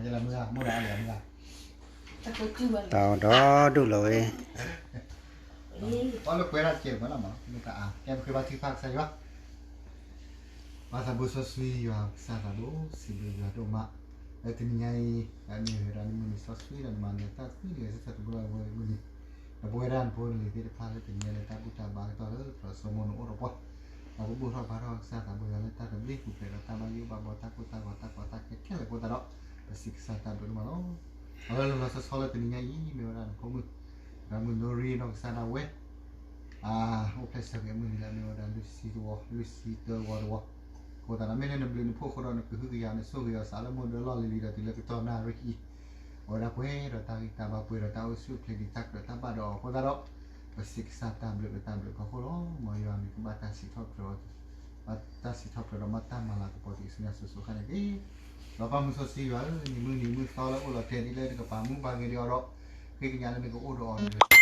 မုၢ်ဂၤ, မုၢ်ဂၤ, တၢ်အီၣ်ဒီဒူၣ်လီၤဝဲ, ပှၤလၢကွဲးတၢ်တကဲးမးလီၤမး, မ့ၢ်တၢ်အါ ကဲပဃ့ဘါထုကဖၣ်ကစၢ်ယွၤ, ပၢ်သးဘိစီဆှံယွၤကစၢ်သးဘိ စံးဘျုးယွၤဒိၣ်မး, လၢတနံၤညါအံၤ ဒီးနမ့ၢ်ဝဲဒၣ်နမုၢ်နံၤစီဆှံဒီးနမၤနၢၤတၢ်သံန့ၣ် ကစၢ်သးဘိလၢအဝဲမုၢ်နံၤ, ဒီးပဝဲဒၣ်နဖိနလံၤသ့ၣ်တဖၣ်လၢတနံၤညါလၢတၢ်ဘူၣ်တၢ်ဘါကတီၢ်လၢတြီၤစီမိၣ်နအိၣ်ဒီးပှၤ ဒီးပဘူၣ်ထီၣ်ဘါထီၣ်ကစၢ်သးဘိယွၤလၢတၢ်သဘျ့ပူၤဖျဲးဒီးတၢ်ဘၣ်ယိၣ်ဘၣ်ဘီတၢ်ကိၢ်တၢ်ဂီၤတၢ်ကီတၢ်ခဲခဲလၢာ်အဃိသတးဒီး ပစံးကစၢ်တၢ်ဘျုးဒိၣ်မးလီၤ. အဝဲလီၤလီၤဆီဆီလၢတနံၤညါအံၤ မ့ၢ်ဝဲဒၣ်နဖိမုၣ် ဒီးမုၢ်နိရံနီၢ်ကစၢ်ဒၣ်ဝဲ အိၣ်ဖျဲၣ်ဆၢက့ၤအမုၢ်နံၤလၢအမ့ၢ်ဝဲဒၣ်လွံၢ်ဆံတဝီ လွံၢ်ဆံတၢဝီတဝီ, အဃိသတးဒီး မ့ၢ်လၢနဘျုးနဖှိၣ်အဃိဒီးနကဟုကယာ်နဆိၣ်ဂ့ၤအီၤစးလၢမိၢ်ဒၢလီၢ်လံၤလံၤဒီးတုၤလၢကတီၢ်နၣ်ရံၣ်အံၤ, အဝဲဒၣ်ပှဲၤဒီးတၢ်ဂံၢ်တၢ်ဘါပှဲၤဒီးတၢ်အိၣ်ဆူၣ်အိၣ်ချ့ဒံးတၢ်ကြၢးတၢ်ဘၣ်ဒီးအီၤအဃိသတးဒီး ပစံးကစၢ်တၢ်ဘျုးလၢတၢ်ဘျုးအဖီခိၣ်လီၤ. မ်ယွၤမ့ၢ်ကဘၣ်တၢ်စံးထီၣ်ပတြၢၤ ဘၣ်တၢ်စံးထီၣ်ပတြၢၤဒီးမၤတၢ်မၤလၤကပီၤတံၢ်ဆူညါစိၤစိၤဃၣ်န့ၣ်တက့ၢ်. ဒီးပၢ်မုၢ်စီဆှံယွၤဧၢ, နံၤမုၢ်သီလၢအိၣ်လီၤတဲာ်ဒ်လၢနကပာ်မူပာ်ဂဲၤဒံးအီၤဒီး ဃ့ကညးလၢနကအိၣ်ဒီးအီၤန့ၣ် ဒ်ဝဲမ့ၢ်တလ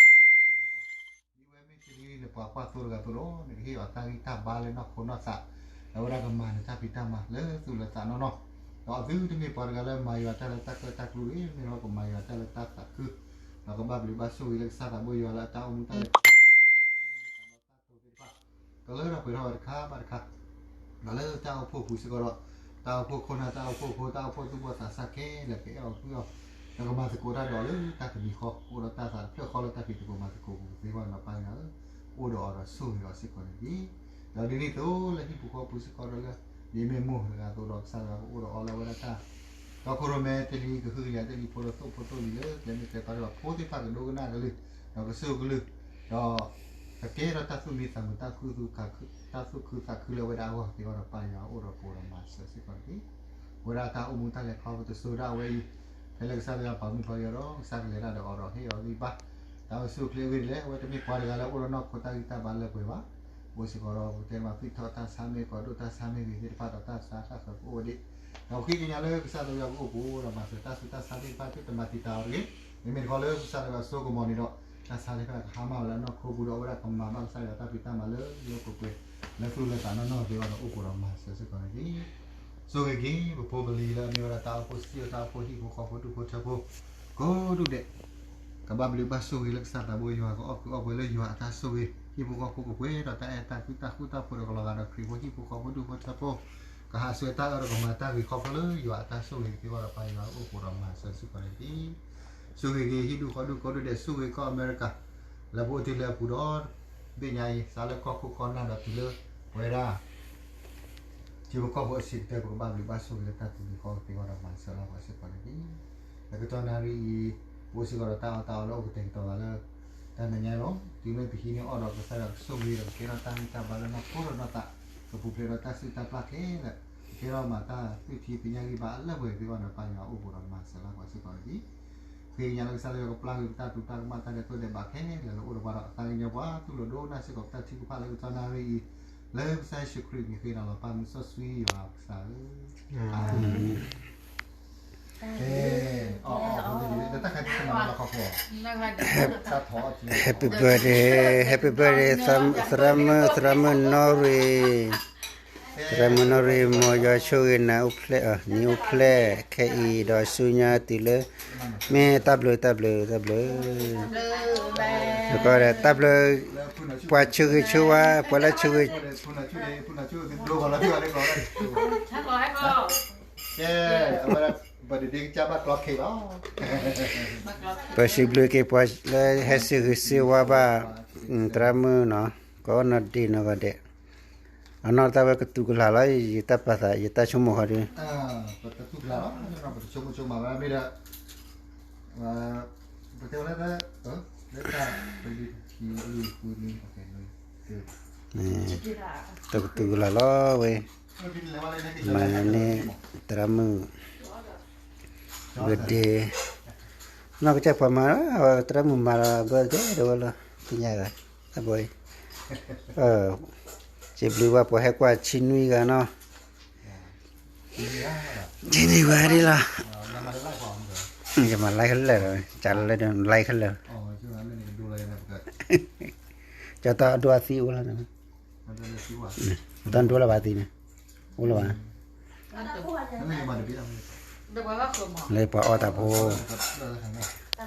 ံနပှၤကွၢ်သိတဂၤအသိးလီၤ. နကဟ့ၣ်အီၤတၢ်ဂံၢ်တၢ်ဘါလၢနီၢ်ခိနီၢ်သး, ဒီးအဝဲဒၣ်ကမၤနၢၤတၢ်ဖံးတၢ်မၤလၢသူၣ်လၢသးနီၢ်နီၢ်, ဒီးအသုတမ့ၢ်ပှၤတဂၤလၢမၤယွၤတၢ်လၢတၢ်ကၢၣ်တၢ်ကျူတဂ့ၤ, မ့ၢ်လၢကမၤယွၤတၢ်လၢတၢ်သးခု, ဒီးကဘၣ်ဘျုးဘၣ်ဆိၣ်ဂ့ၤလၢကစၢ်သးဘိယွၤလၢအတၢ်အိၣ်မူတၢ်လဲၤ သ့ၣ်တဖၣ် ကလၢထီၣ်ပှဲၤထီၣ်ဝဲတခါဘၣ်တခါ, ဒီးလၢတၢ်အိၣ်ဖှိၣ်ပူၤစ့ၢ်ကီးဒီး တၢ်အိၣ်ဖှိၣ်ခိၣ်နၢ် တၢ်အိၣ်ဖှိၣ်ဖိ တၢ်အိၣ်ဖှိၣ်သူၣ်ဘီၣ်သးစၢ်ခဲလၢာ် ကအဲၣ်အီၤကွံအီၤ, ဒီးကမၤသကိးတၢ်ဒီးအီၤလၢတၢ်တမံၤဃီ, အိၣ်ဒီးတၢ်သးတဖျၢၣ်ဃီလၢတၢ်ဖံးသကိးမၤသကိးပူၤသ့အဂီၢ်န့ၣ်ဒီး ပၢ်ယွၤဧၢ, အိၣ်ဒီးအီၤဒီးဆိၣ်ဂ့ၤအီၤစ့ၢ်ကီးန့ၣ်တက့ၢ်. ဒီးဒ်န့ၣ်အသိးလၢဟံၣ်ဖိဃီဖိစ့ၢ်ကီးဒီးလၢ ဒ်မ့ၢ်မိၢ်တဂၤအသိးဒီး ကစၢ်ယွၤကအိၣ်ဒီးအီၤလၢအဝဲဒၣ်တၢ် တီခိၣ်ရိၣ်မဲတလံၤ ကဟုကယာ်တလံၤဖိဒီးသိၣ်ဖိသိၣ်လံၤလၢကျဲမ့ၢ်ကျဲတီဒီး ဖိသ့ၣ်တဖၣ်ကဒိကနၣ်ကလုၢ် ဒီးကဆိၣ်ကလုၢ်, ဒီး ကကဲထီၣ်တၢ်သူၣ်မံသးမုာ် တၢ်သူၣ်ခုသးခုလၢအဝဲဒၣ်အဂီၢ်သ့အဂီၢ်ဒီး ပၢ်ယွၤအိၣ်ဒီးပှၤဒီးမၤစၢၤစ့ၢ်ကီးန့ၣ်တက့ၢ်. အဝဲဒၣ်တၢ်အိၣ်မူတၢ်လဲၤခီပတစိၤဒၣ်ဝဲအံၤ, ဖဲလၢကစၢ်ယွၤပာ်မူပာ်ဂဲၤဒီး ကစၢ်ကလဲၤတၢ်ဒီးအီၤဒီးဟ့ၣ်အီၤဂံၢ်ဘါ, တၢ်အိၣ်ဆူၣ်အိၣ်ချ့အဂ့ၢ်ဒ်လဲၣ် အဝဲတမ့ၢ်ပှၤတဂၤလၢအိၣ်ဒီးနီၢ်ခိတၢ်ဂံၢ်တၢ်ဘါလၢပှဲၤဘၣ်. အိၣ်စ့ၢ်ကီးဒီး ပကတဲမးသွံၣ်ထီၣ်တၢ်ဆါမ့ၢ်ဂ့ၤ ဒိၣ်တၢ်ဆါမ့ၢ်ဂ့ၤသ့ၣ်တဖၣ်ဒီး တၢ်ဆါတၢ်ဆါကအိၣ်ဝဲဒၣ်, ဒီးဃ့ကညးလၢကစၢ်ယွၤကအိၣ်ပှဲၤဒီးမၤစၢၤတၢ်ဆူးတၢ်ဆါသ့ၣ်တဖၣ် သုတမၤတံာ်တာ်အီၤတဂ့ၤ. မ့မ့ၢ်တခီလၢကစၢ်ယွၤအစိကမီၤန့ၣ်ဒီး တၢ်ဆါသ့ၣ်တဖၣ်ကဟါမၢ်ဝဲလၢအနီၢ်ခိပူၤဒီး အဝဲဒၣ်ကမၤဘၣ်ကစၢ်ယွၤတၢ်ဖံးတၢ်မၤလၢလၢပှဲၤပှဲၤ လၢသူၣ်လၢသးနီၢ်နီၢ်သ့အဂီၢ်ဒီး အိၣ်ပှဲၤဒီးမၤစၢၤစ့ၢ်ကီးန့ၣ်တက့ၢ်. ဆိၣ်ဂ့ၤက့ၤ ပဖိပလံၤလၢအမ့ၢ်ဝဲဒၣ်တၢ်အိၣ်ဖှိၣ်စံၣ် တၢ်အိၣ်ဖှိၣ်ဟံၣ်ဖိဃီဖိဒူၣ်ဖိထၢဖိ ကိးဒူၣ်ဒဲး ကဘၣ်ဘျုးဘၣ်ဆိၣ်ဂ့ၤလၢကစၢ်သးဘိယွၤ ကအီၣ်ကုးအီၣ်ပှဲၤလၢယွၤအတၢ်ဆိၣ်ဂ့ၤ, ဟံၣ်ဖိဃီဖိကပှဲၤဒီးတၢ်အဲၣ်တၢ်ကွံ တၢ်ဃူတၢ်ဖိးဒီးကလီၤဂာ်ဒီးခရံာ်ဖိဟံၣ်ဖိဃီဖိဒူၣ်ဖိထၢဖိ ကဟးဆှဲးတၢ်အၢဒီးကမၤတၢ်ဂ့ၤခီဖျိလၢယွၤအတၢ်ဆိၣ်ဂ့ၤသ့အဂီၢ်ဒီး ပၢ်ယွၤအိၣ်ပှဲၤဒီးမၤစၢၤစ့ၢ်ကီးန့ၣ်တက့ၢ်. ဆိၣ်ဂ့ၤက့ၤဟံၣ်ဒူၣ်ဃီဒူၣ်ကိးဒူၣ်ဒဲး ဆိၣ်ဂ့ၤကီၢ်အမဲရကၤ လၢပအိၣ်တ့ၢ်လၢအပူၤဒီး သ့ၣ်ညါအံၤ စးလၢကီၢ်ခိၣ်ကီၢ်နၢ်ဒီးတုၤလၢ ပဝဲဒၣ် ထံဖိကီၢ်ဖိအဆံးကတၢၢ် ပကဘၣ်ဘျုးဘၣ်ဆိၣ်ဂ့ၤလၢတၢ်သူၣ်ဂ့ၤသးဂ့ၤသ့အဂီၢ်ဒီး မၤစၢၤလၢပှၤစ့ၢ်ကီးန့ၣ်တက့ၢ်. လၢကတီၢ်နၣ်ရံၣ်အံၤ ပအိၣ်စ့ၢ်ကီးဒီးတၢ်အီၣ်တၢ်အီလၢအိၣ်ကတဲာ်ကတီၤသးလၢ တၢ်မဲာ်ညါလီၤ. တုၤမ့ၢ်ပဟံးန့ၢ်အီၣ်ဒီးကစၢ်ယွၤကဆိၣ်ဂ့ၤဒီးကကဲထီၣ်တၢ်ဂံၢ်တၢ်ဘါလၢနီၢ်ခိဒီးနီၢ်သး ကပူၤဖျဲးဒီးတၢ်စုၣ်တၢ်ပျၢ်ခဲလၢာ် ကကဲထီၣ်မၤတၢ်သွံၣ်ထံသ့ၣ်ညါဂံၢ်ဘါအလၢပှဲၤသ့အဂီၢ်ဒီး ပၢ်ယွၤအိၣ်ပှဲၤဒီးမၤစၢၤလၢပှၤစ့ၢ်ကီးန့ၣ်တက့ၢ်. ဃ့ကညးလၢကစၢ်ယွၤကပျၢ်ကွံာ်ပတၢ်တူၢ်တၢ်ကမၣ် တၢ်ဒဲးတိၢ်ဒဲးဘးခဲလၢာ်လၢအိၣ်ဒီးပှၤဒီး သးကညီၤပှၤ တူၢ်လိာ်ဒိကနၣ်စ့ၢ်ကီးပတၢ်ထုကဖၣ်လၢကတီၢ်နၣ်ရံၣ်အံၤ လၢကစၢ်ယ့ၣ်ၡူးခရံာ်မံၤဃ့ဒီးလီၤ ပၢ်မုၢ်စီဆှံယွၤကစၢ်ဧၢ, အၤမ့ၣ်. ကဲ, အီၤ, တၢ်ခါတခါမၤလၢခီဖျိ, Happy birthday, happy birthday သရၣ်မုၣ်, သရၣ်မုၣ်နီၢ်ရံၣ်, သရၣ်မုၣ်နီၢ်ရံၣ် မ်ယွၤဆိၣ်ဂ့ၤနၤအိၣ်ဖျဲၣ်, နံၤအိၣ်ဖျဲၣ်ခဲအံၤဒီးဆူညါတုၤလၢ မ့ၢ်တၢ်ဘျုးတၢ်ဘျုးတၢ်ဘျုး, တၢ်ဘျုး ပှၤဆိၣ်ဂ့ၤဆိၣ်ဝါ ပှၤလၢဆိၣ်ဂ့ၤ ကဲ, အဝဲဒၣ် birthday ကစၢ်ဘၣ်ကျီ cake လီၤ. ပစံးဘျုးက့ၤပှၤလၢဟဲစံးဂ့ၤစံးဝါဘၣ် သရၣ်မုၣ်နီၤ, ကိးနီၢ်ဒ့နီၢ်ဂၤဒဲး, အနီၢ်တၢ်ဝဲကတူၢ်ကလာ်လီၤ, ယတၢ်ပာ်သး ယတၢ်ဆိကမိၣ်ဃီဒီး ပတတူၢ်ကလာ်လီၤ, ပတဆိကမိၣ်ဆိကမးဘၣ်မ့ၢ်ဒီး ပတဲဝဲလၢ လၢတၢ် ပလံၤတခံ လံၤဃုန့ၣ် တကတူၢ်ကလာ်လီၤဝဲ, မၤန့ၢ် သရၣ်မုၣ် birthday, နီၢ်ကစၢ်ပှၤမၤ သရၣ်မုၣ်မၤလီၤ birthday ဒီးဝဲလီၤ, သ့ၣ်ညါဂၤ အဘီအံၤ, စံးဘျုးဘၣ်ပှၤဟဲကွၢ်ဆံနွံဂၤနီၤ, ဆံနွံဂၤဒ်လီၤ, ယမၤ like ခဲလၢာ်, ကလၢာ် like ခဲလၢာ်, ကၠီတၢ်ဒိအသံအိၣ်လီၤ, တၢ်ဒိလၢၤဘၣ်သံန့ၣ်, အိၣ်လၢၤဘၣ်, လၢပှၤအီၣ်တၢ်ဖိ,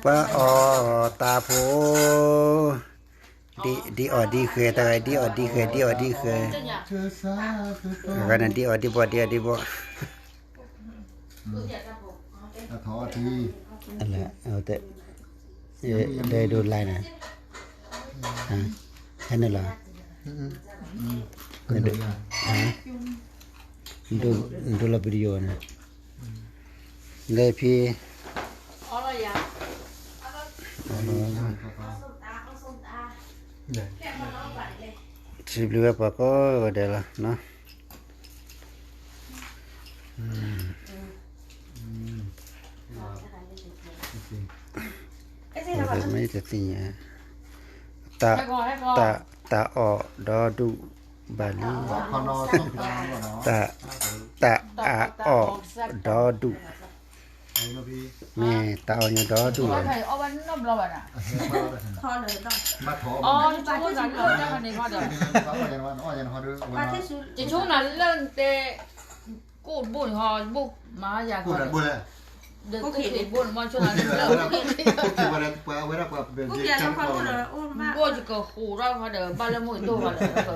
ပှၤအီၣ်တၢ်ဖိ, ဒ်အီၣ်ဒ်ဃဲၤ, တဂၤဒ်အီၣ်ဒ်ဃဲၤ, ဒ်အီၣ်ဒ်ဃဲၤ, အဂၤန့ၣ်ဒ်အီၣ်ဒ်ဘီၣ်, ဒ်အီၣ်ဒ်ဘီၣ်, လဲၤဒိး line န့ၣ်, ဟဲနုာ်လီၤ, နဒိလီၤ video န့ၣ်, လဲၤဖံး, စံးဘျုးဝဲပှၤကိးဂၤဒဲးလီၤ, မ့ၢ်တသ့ၣ်ညါ, တၢ်, တၢ်အီၣ်ဒီဒူၣ်ဘၣ်လံ, တၢ်အီၣ်ဒီဒူၣ်, မ့ၢ်တၢ်အီၣ်ညီဒီဒူၣ်လီၤ, ယဆိကမိၣ်လၢတဲ ကိၣ်ဘိၣ်န့ၣ်ဟီ, ဘိၣ်မၤယၤ, ကိၣ်ဘိၣ်န့ၣ်မ့ၢ်ဆိကမိၣ်လၢ ဘိၣ်ယကဃိးထီၣ်ဃီဒီး ဘၣ်လၢမိၢ်ဒိၣ်ဃီဒီး, ဘၣ်တဒီးဖီၣ်မ့ၢ်တုၤဒီး ဖီၣ်မ့ၢ်တုၤဒီး,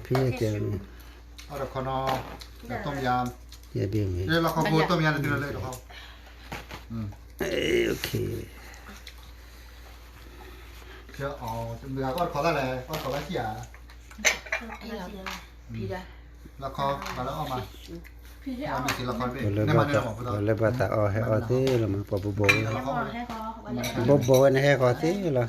ဖံးကဲ, အီၣ်တခီနီၤ, လၢခီဖိ ต้มยำ, လၢခီဖိ ต้มยำန့ၣ်တုၤလၢလၢတခီ, မ့ၢ်ဂၤကအီၣ်တခီတၢ်လဲၣ်, အီၣ်တခီဘၣ်ဆံၣ်ဧါ, လၢခီ ဘၣ်လၢအီၣ်မး, ပှၤလၢဘၣ်တၢ်အီၣ်ဟဲအီၣ်သ့လီၤမး, ပှၤဘိးဘိးဝဲ, ဘိးဘိးဝဲန့ၣ်ဟဲဃီၤသ့လီၤ,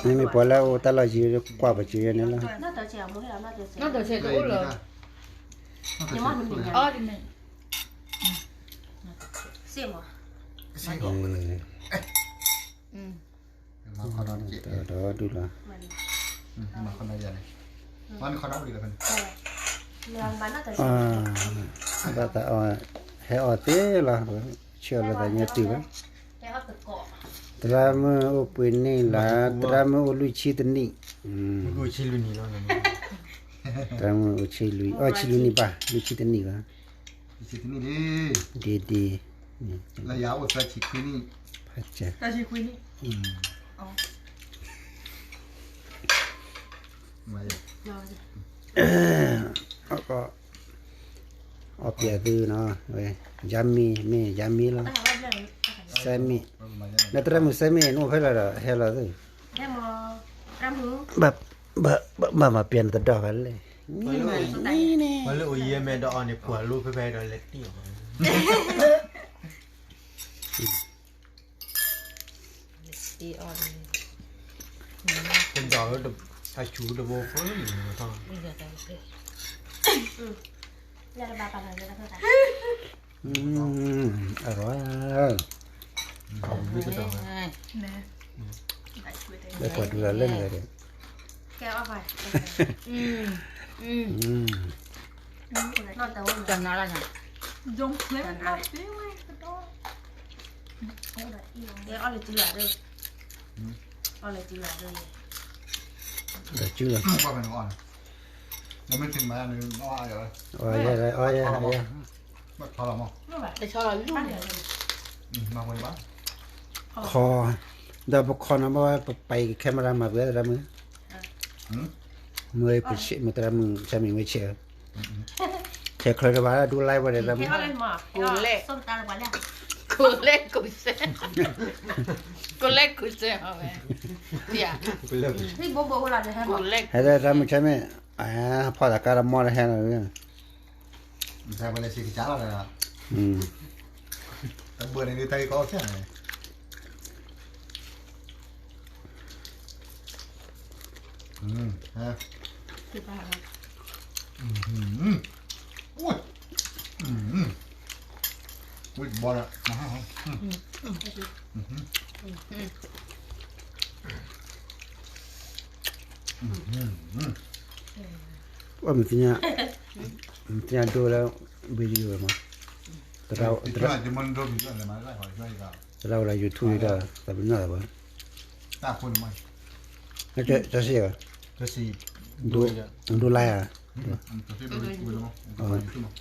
မ့မ့ၢ်ပှၤလၢအအိၣ်တၢ်လီၢ်ယံၤ ကွၢ်ပစုၤယဲန့ၣ်လီၤ, နီၢ်ဒီးဆဲးတအိၣ်လၢၤ, ဒီဒူၣ်လီၤ, ဘၣ်တၢ်အီၣ်ဟဲအီၣ်သ့လီၤ, ဆှၢလီၤသးညါတုၤဘၣ်, သရၣ်မုၣ်အိၣ်ပှဲၤနံၣ်လၢ, သရၣ်မုၣ်အိၣ်လွံၢ်ဆံတနံၣ်, သရၣ်မုၣ်အိၣ်ဆံလွံၢ်, အီၣ်ဆံလွံၢ်နံၣ်ဘၣ်, လွံၢ်ဆံတနံၣ်ဘၣ်, ဒ်ဒ်, လၢယၤအိၣ်သၢဆံခွံနံၣ်, ဖးစၢ်, သၢဆံခွံနံၣ်, အီၣ်ပျဲၢ်သုနီၤ, ယါမ့ၢ်, မ့ၢ်ယါမ့ၢ်လီၤ, စဲမ့ၢ်, နသရၣ်မုၣ်စဲမ့ၢ် နအိၣ်ဖဲလဲၣ်ဒီး ဟဲလီၤသု, ဘၣ်မၤပျဲၢ်နတဒီၣ်ဂၤလဲၣ်, ပှၤလၢအိၣ်ယဲၢ်မဲဒီးအီၤန့ၣ် ပှၤလိဖဲဖဲဒီးလဲၤတံၢ်အီၤ, တဒီၣ်လၢအဆူၣ်တဘိဖိန့ၣ်, အရၢ, လၢပှၤဒူလၢလၢန့ၣ်ဒီး, တနၤလၢညါ, ဒီးစုလီၤ, အီၣ်ယဲၢ်, အီၣ်ယဲၢ်, ခီ, ဒီးပခီနီၤဘၣ်ဝဲ ပပာ်အံၤ camera မၤပှဲၤသရၣ်မုၣ်, မ့ၢ်ပဆဲးမ့ၢ်သရၣ်မုၣ် ဆဲးမ့ၢ်ဝဲဆဲး, ဆဲးချၢတဘၣ်ဒူလၢဝဲဒီးသရၣ်မုၣ်, ကိးလဲၣ်ကိးစဲး, ကိးလဲၣ်ကိးစဲး, ကိးလဲၣ်ကိးစဲး, ဟဲသရၣ်မုၣ်ဆဲးမ့ၢ်, ဖီၣ်သးကါတမီၢ်တဟဲလီၤ, တၢ်ဘၣ်န့ၣ်ဒ်တၢ်ဂ့ၢ်ကီခဲန့ၣ်, ဝံၣ်ဘီလၢ, အမ့ၢ်သ့ၣ်ညါ, မ့ၢ်သ့ၣ်ညါဒိလၢ video မး, သရၣ်, သရၣ်ဝဲလၢ YouTube ဒီး သးပ့ၤနီၣ်သးဘၣ်, တၢ်ဖိန့ၣ်မး, တၢ်စံၣ်, ဒူ, ဒူလါဧါ, တၢ်စံၣ်,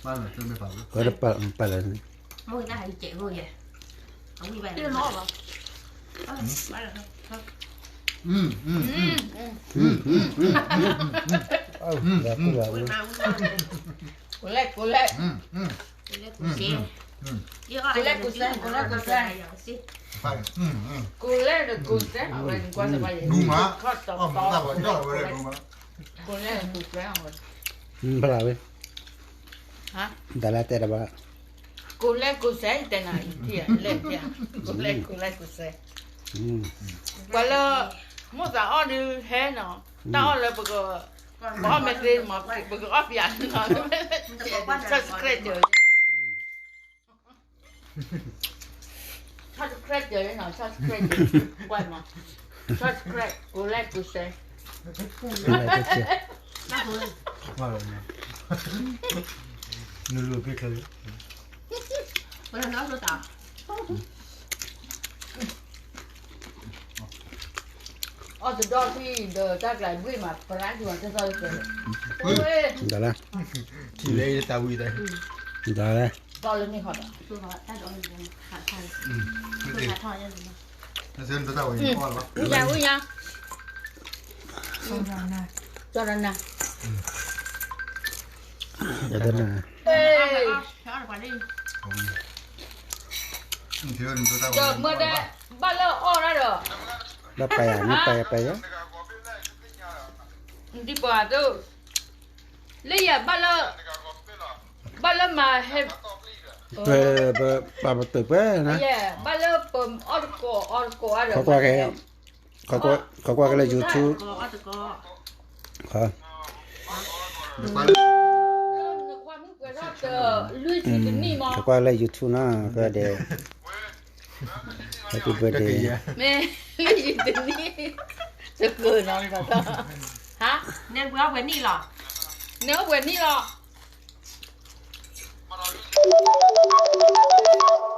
ပၢ်လၢ, ကိုယ်လဲၣ်, ကိုယ်လဲၣ်, ကိုယ်လဲၣ်, ကိုယ်လဲၣ်, ကိုယ်လဲၣ်, ကိုယ်လဲၣ်, ကိုယ်လဲၣ်, ကိုယ်လဲၣ်, အဝဲကွၢ်စ့ၢ်ကီး, ကိုယ်လဲၣ်, ကိုယ်လဲၣ်, အဝဲ, ဖဲလၢတဲတဘၣ်, ကိုယ်လဲၣ်, ကိုယ်လဲၣ်, တဲနၤအံၤ, လဲၣ်, ကိုယ်လဲၣ်, ကိုယ်လဲၣ်, ကိုယ်လဲၣ်, ပှၤလၢ, မိၣ်သးအီၣ်ဒုးဟဲနီၤ, တၢ်အီၣ်လၢပက, ပအီၣ်မ့ၢ်သ့မး, ပကအီၣ်ပယၤနီၤ, subscribe တၢ် subscribe တၢ်နီၤ, subscribe တၢ်, ကွၢ်မး, subscribe, ကိုယ်လဲၣ်, ကိုယ်လဲၣ်, နလူၤက့ၤခဲလၢာ်, အီၣ်တဒီထံၣ်ဒီးတၢ်ကျးဘှ့ၣ်မး, ပရၣ်က့ၤမး, တသီၣ်တကဲး, ဒ်လဲၣ်, ထံၣ်လဲၣ်တၢ်ဝံၤတၢ်, ဒ်လဲၣ်, သီၣ်လၢန့ၣ်ဃီဒီး, ဝံၤညါ, ဝံၤညါ, ကၠီဒီးနၤ, ကၠီဒီးနၤ, ဒီးမ့ၢ်ဒဲ, ဘၣ်လၢအီၣ်ဒၣ်ဒီး, ဘၣ်ပာ်ယၤ, မ့ၢ်ပာ်ယၤပာ်ယၤ, ဒ်ပှၤဒိၣ်, လၢယၤဘၣ်လၢ, ဘၣ်လၢမၤဟဲ, ပပာ်ပတုာ်ပှဲၤနၤ, ဘၣ်လၢပအီၣ်တကိးအီတကိးအါဒီး, ခီကွၢ်က့ၤလၢ YouTube, ခီကွၢ်လၢ YouTube နီၤ, ကဒီး, Happy birthday, မ့ၢ်လၢယတနံၣ်, တကနီၤ, ဟါ, နဝဲအီၣ်ပှဲၤနံၣ်လီၤ, နဝဲအီၣ်ပှဲၤနံၣ်လီၤ.